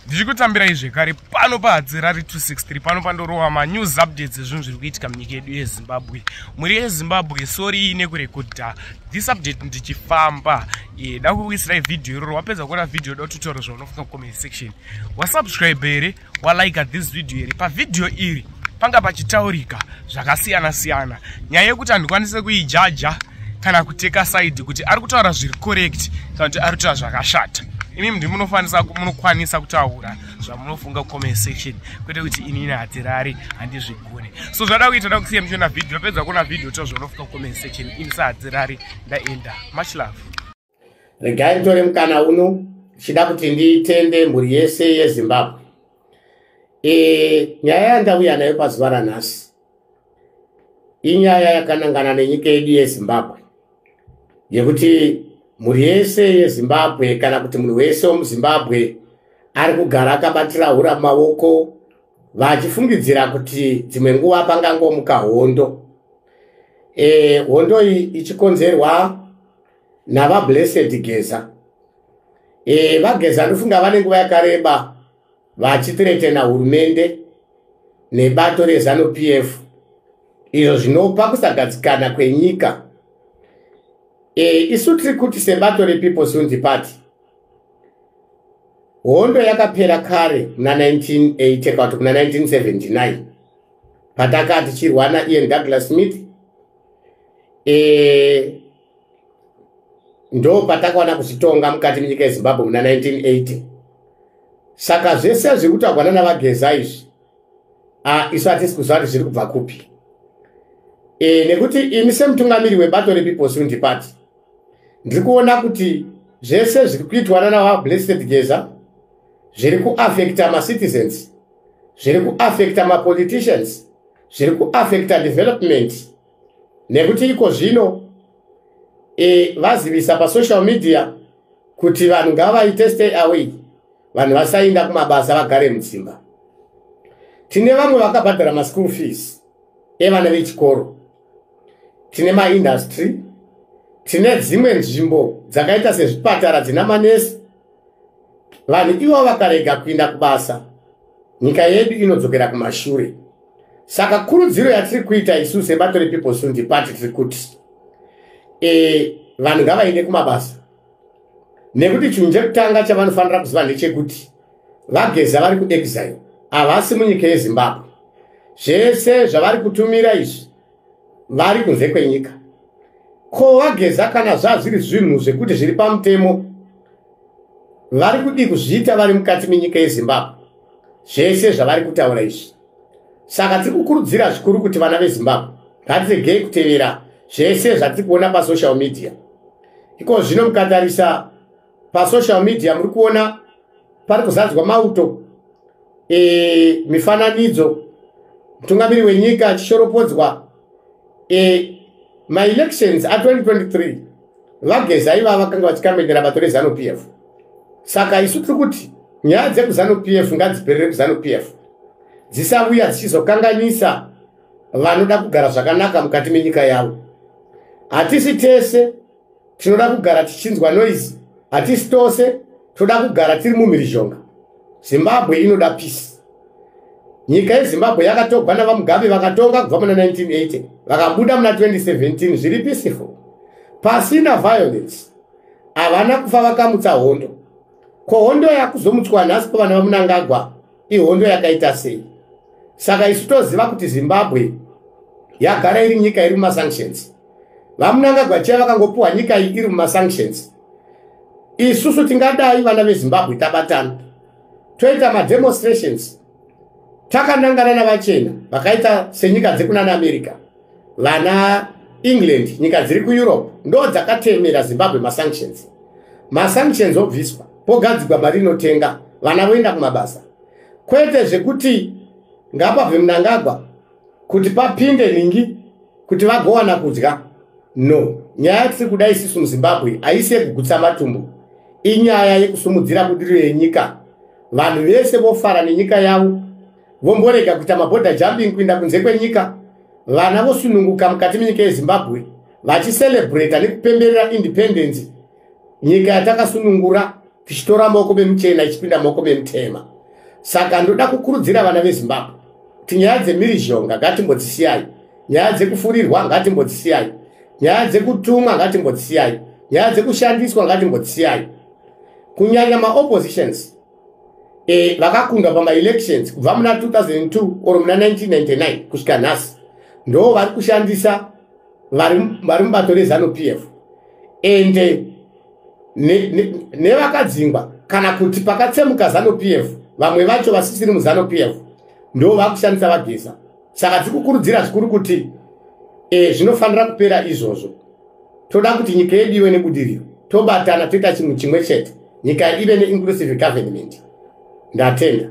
Ndichikutambirai zvekare pano paHadzirari 263, pano pandorowa manews updates ezvinhu zviri kuitika munyika yedu yeZimbabwe. Mhuri yeZimbabwe, sorry nekurekodha this update ndichifamba. Da kukuisirai vhidhiyo iroro. Wapedza kuona vhidhiyo, da kutitaura zvaunofunga comment section. Wasubscribe here? Walike this video here? Pavhidhiyo iri panga pachitaurika zvakasiyana siyana. Nyaya yekuti handikwanise kuijaja kana kuteka side kuti ari kutaura zviri correct kana kuti ari kutaura zvakashata. Imi ndi munokwanisa kutaura zvamunofunga comment section, kwete kuti inini Hadzirari handizvigone. So zvada kuita, da kusiya muchiona vhidhiyo. Pedza kuona vhidhiyo, taura zvaunofunga comment section. Ini saHadzirari ndaenda. Much love. Regai nditore mukana uno chida kuti nditende mhuri yese yeZimbabwe. Nyaya yandauya nayo pazuva ranhasi inyaya yakanangana nenyika yedu yeZimbabwe, yekuti mhuri yese yeZimbabwe, kana kuti munhu wese wemuZimbabwe, ari kugara akabatira hura mumaoko, vachifungidzira kuti dzimwe nguva pangangomuka hondo. Hondo iyi ichikonzerwa navaBlessed Geza. VaGeza ndofunga vane nguva yakareba vachithreatena hurumende nebato reZANU PF, izvo zvinopa kusagadzikana kwenyika. Isu tiri kuti sebato rePeople's Unity Party, hondo yakapera kare muna 1980, kana kuti muna 1979, pataka tichirwa naIan Douglas Smith. Ndo patakawana kuzvitonga mukati menyika yeZimbabwe muna 1980. Saka zvese zviri kutaurwa nanaVaGeza izvi, isu hatisi kuziva kuti zviri kubva kupi, nekuti imi semutungamiri webato rePeople's Unity Party, ndiri kuona kuti zvese zviri kuitwa nanaVaBlessed Geza zviri kuafecta macitizens, zviri kuafecta mapoliticians, zviri kuafecta development, nekuti iko zvino vazivisa pasocial media kuti vanhu ngavaite stay away, vanhu vasainda kumabasa, vagare mudzimba. Tine vamwe vakabhadhara maschool fees evana vechikoro, tine maindustry, tine dzimwe nzvimbo dzakaita sezvipatara dzina manesi. Vanhu ivo vakarega kuinda kubasa, nyika yedu inodzokera kumashure. Saka kurudziro yatiri kuita isu sebato rePeople's Unity Party, tiri kuti vanhu ngavaende kumabasa, nekuti chinhu chekutanga chavanofanira kuziva ndechekuti VaGeza vari kuexile, havasi munyika yeZimbabwe. Zvese zvavari kutumira izvi, vari kunze kwenyika. Ko VaGeza, kana zvazviri zvinhu zvekuti zviri pamutemo, vari kudi kuzviita vari mukati menyika yeZimbabwe, zvese zvavari kutaura izvi? Saka tiri kukurudzira zvikuru kuti vana veZimbabwe ngatiregei kutevera zvese zvatiri kuona pasocial media. Iko zvino mukatarisa pasocial media, muri kuona pari kuzadzwa mauto, mifananidzo, mutungamiri wenyika achishoropodzwa. Maelections a2023, VaGeza ivava vakanga vachikambenera bato reZANU PF. Saka isu tiri kuti nyaya dzekuZANU PF ngadziperere kuZANU PF, dzisauya dzichizokanganisa vanoda kugara zvakanaka mukati menyika yavo. Hatisi tese tinoda kugara tichinzwa noise, hatisi tose toda kugara tiri mumhirizhonga. Zimbabwe inoda peace. Nyika yeZimbabwe yakatogwa navaMugabe, vakatonga kubva muna 1980, vakabuda muna 2017 zviri peaceful, pasina violence. Havana kufa vakamutsa hondo. Ko hondo yakuzomutswa nhasi pavana vaMunangagwa ihondo yakaita sei? Saka isu toziva kuti Zimbabwe yagara iri nyika iri mumasanctions. VaMunangagwa chiya vakangopiwa nyika iyi iri mumasanctions. Isusu tingadai vana veZimbabwe tabatana, toita mademonstrations takanangana navachena vakaita senyika dzekunana America, vana England, nyika dziri kuEurope, ndo dzakatemera Zimbabwe masanctions. Masanctions obviswa, pogadzikwa mari inotenga, vana voenda kumabasa, kwete zvekuti ngapabve Munangagwa kuti papinde ningi kuti vagowana kudya. No, nyaya yatiri kuda isisu muZimbabwe haisi yekugutsa matumbu, inyaya yekusumudzira budiriro yenyika. Vanhu vese vofara nenyika yavo, vomborega kuita maborder jumping kuenda kunze kwenyika. Vana vosununguka mukati menyika yeZimbabwe, vachicelebrata nekupemberera independence, nyika yatakasunungura tichitora maoko memuchena ichipinda maoko memutema. Saka ndoda kukurudzira vana veZimbabwe kuti nyaya dzemhirizhonga ngatimbodzisiyai, nyaya dzekufurirwa ngatimbodzisiyai, nyaya dzekutumwa ngatimbodzisiyai, nyaya dzekushandiswa ngatimbodzisiyai, kunyanya maoppositions vakakundwa pamaelections kubva muna 2002 or muna 1999 kusvika nhasi, ndo vari kushandisa vari mubato reZANU PF. Ende nevakadzingwa kana kuti pakatsemuka ZANU PF, vamwe vacho vasisiri muZANU PF ndo vakushandisa vaGeza. Saka tiri kukurudzira zvikuru kuti zvinofanira kupera izvozvo. Toda kuti nyika yedu ive nebudiriro, tobatana, toita chinhu chimwe chete, nyika ive neinclusive government. Ndatenda.